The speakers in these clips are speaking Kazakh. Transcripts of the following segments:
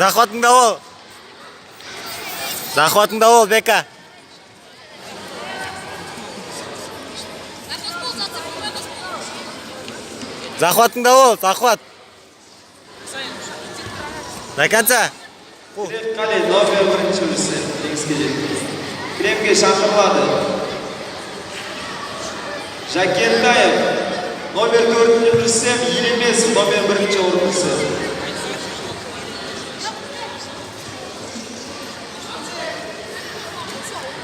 Захватыңда бол. Захватыңда бол, Бека. Захватыңда бол, захват. До конца. Тілекқали, номер бірінші Рүстем, жеңіске жетті. Кілемге шақырылады. Жәкентаев, номер төртінші Рүстем, Елемесов, номер бірінші орыншысы.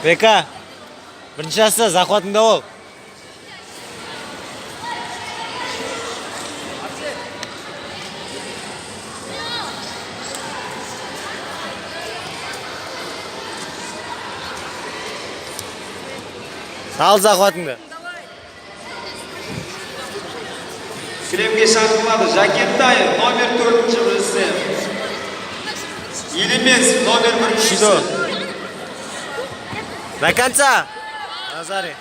Бека. Бірінші жасы, захватыңда бол. Ал захватыңды. Кілемге шақырылады Жәкентаев, номер төртінші Рүстем. Елемесов, номер бірінші Шидо. Рүстем. До конца. Назари.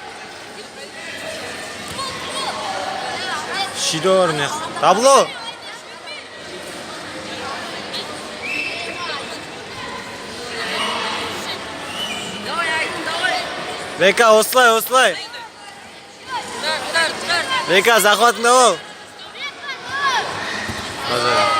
Шидо мына. Табло. Бека, осылай, осылай. Бека, захватыңда бол. Назари.